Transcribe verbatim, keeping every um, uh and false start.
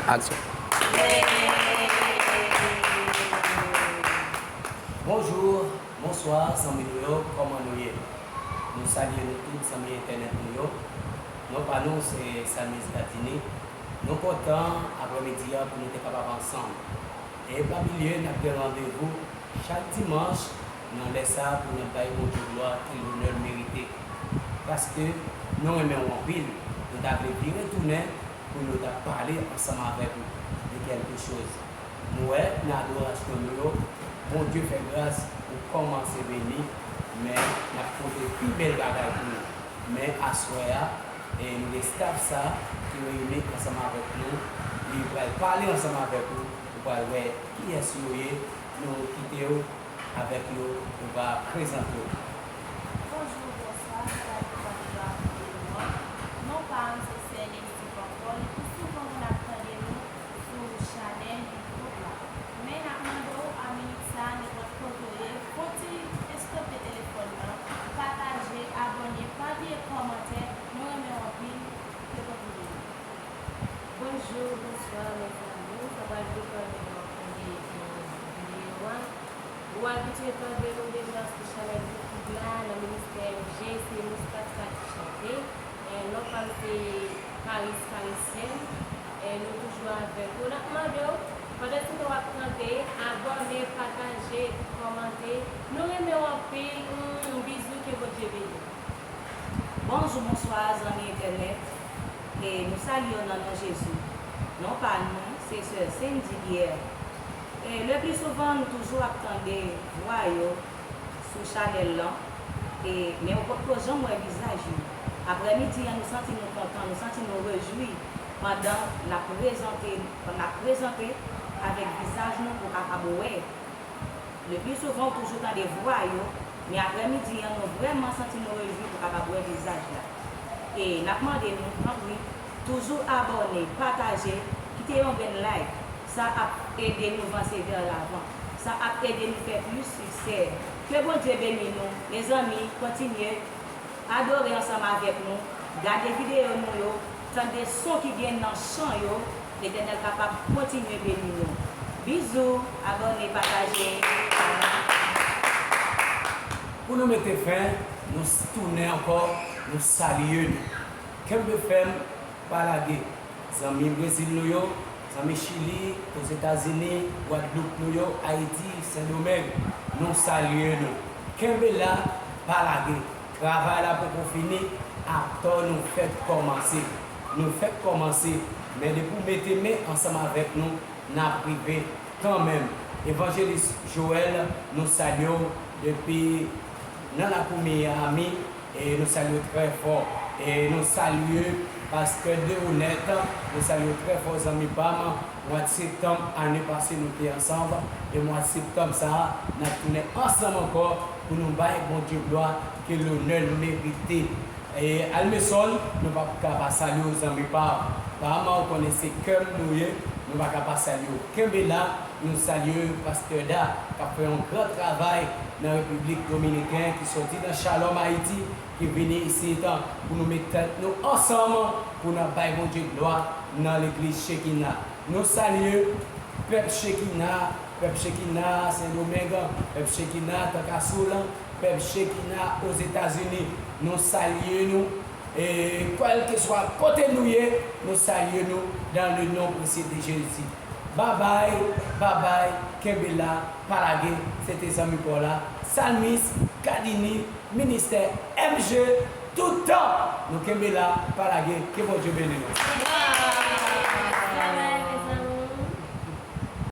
Aksyon. Bonjou, bonswa, zanmi nou yo, kòman nou ye? Nou salye nou tout, zanmi entènèt nou yo. Non pa nou se Salmis Gardini. Nou kontan aprèmidi a pou nou te kapab ansanm. E pa bliye, n ap gen randevou chak dimanch nan lè sa a pou n ap bay Bondye glwa e lonè l merite. Paske nou renmen w anpil, nou ta vle vire tounen pou nou ta pale ansanm avèk ou de kèlke choz. Nou wè nan adorasyon nou yo, Bondye fè gras, ou kòmanse beni, men n ap pote pi bèl bagay pou ou. Men aswè a, e nou gen staff sa ki reyini ansanm avèk nou, li pral pale ansanm avèk ou, ou pral wè kiyès yo ye, nou kite yo avèk yo, yo va prezante yo. Bonjou, bonswa, sa va, nou pa nou va koute nou an. Non pa m se Sè Nesty Pankòl, e pi souvan moun ap tande nou sou chanèl YouTube la. Men n ap mande w a minit sa a, nenpòt kote w ye, fon ti estope telefòn nan, pataje, abòne, pa bliye kòmantè, nou renmen w anpil, ke Bondye beni w. Bonjou, bonswa, mezanmi. Sa pral depann de jan w ap tande, eh, videyo a. Ou abitye tande nou deja sou chanèl YouTube la, nan Ministè M G, se Moustapha ki chante. Eh, non pa m se Paris Parisienne. Eh, nou toujou avèk ou. N ap mande w, pandan se tan w ap tande, abòne, pataje, kòmante. Nou renmen w anpil. Mm, bizou, ke Bondye beni w. Bonjou, bonswa, zanmi entènèt. E nou salye w nan non Jezi. Non pa nou, se sè Cindy Pierre. E le pli souvan, nou toujou ap tande vwa yo sou chanèl lan, e, men ou potko janm wè vizaj yo. Aprèmidi an, nou santi nou kontan, nou santi nou rejwi pandan n ap prezante, n ap prezante avèk vizaj nou pou kapab wè. Le pli souvan, ou toujou tande vwa yo, men aprèmidi an, nou vrèman santi nou rejwi pou kapab wè vizaj la. E n ap mande nou, tanpri, toujou abòne, pataje, kite yon grenn like. Sa ap ede nou vanse vè lavan. Sa ap ede nou fè plis siksè. Ke Bondye beni nou. Mezanmi, kontinye adore ansanm avèk nou, gade videyo nou yo, tande son ki gen nan chan yo, Letènèl kapab kontinye beni nou. Bizou, abòne, pataje. Pou nou mete fen, nou s- tounen ankò, nou salye nou. Kenbe fèm, pa lage. Zanmi Brezil nou yo, zanmi Chili, Ozetazini, Gwadloup nou yo, Ayiti, Sendomeng, nou salye nou. Kenbe la, pa lage. Travay la poko fini, atò nou fèk kòmanse. Nou fèk kòmanse, men depi w mete men ansanm avèk nou, n ap rive kanmenm. Evanjelis Joel, nou salye w depi nan lakou Miami, e nou salye w trè fò. E nou salye Pastè Deonèt, nou salye w trè fò, zanmi pa m. Mwa septanm ane pase, nou te ansanm, e mwa septanm sa a, n ap tounen ansanm ankò pou nou bay Bondye glwa ke lonè l merite. E Almeson, nou p ap ka pa salye w, zanmi pa m. Pa m, ou konnen se kè m nou ye, nou pa ka pa salye w. Kenbe la, nou salye Pastè Da, k ap fè yon gran travay nan Repiblik Dominiken, ki soti nan Shalom, Ayiti, ki vini isit pou nou met tèt nou ansanm pou n ap bay Bondye glwa nan legliz Chekina. Nou salye pèp Chekina, pèp Chekina Sendomeng, pèp Chekina Tankasoul, pèp Chekina Ozetazini. Nou salye nou, e kèlkeswa kote nou ye, nou salye nou dans le nom précieux de Jésus. Babay, babay, kenbe la, pa lage, se te zanmi pa w la, Salmis Kadini, Ministè M G, tout tan. Nou kenbe la, pa lage, ke Bondye beni nou.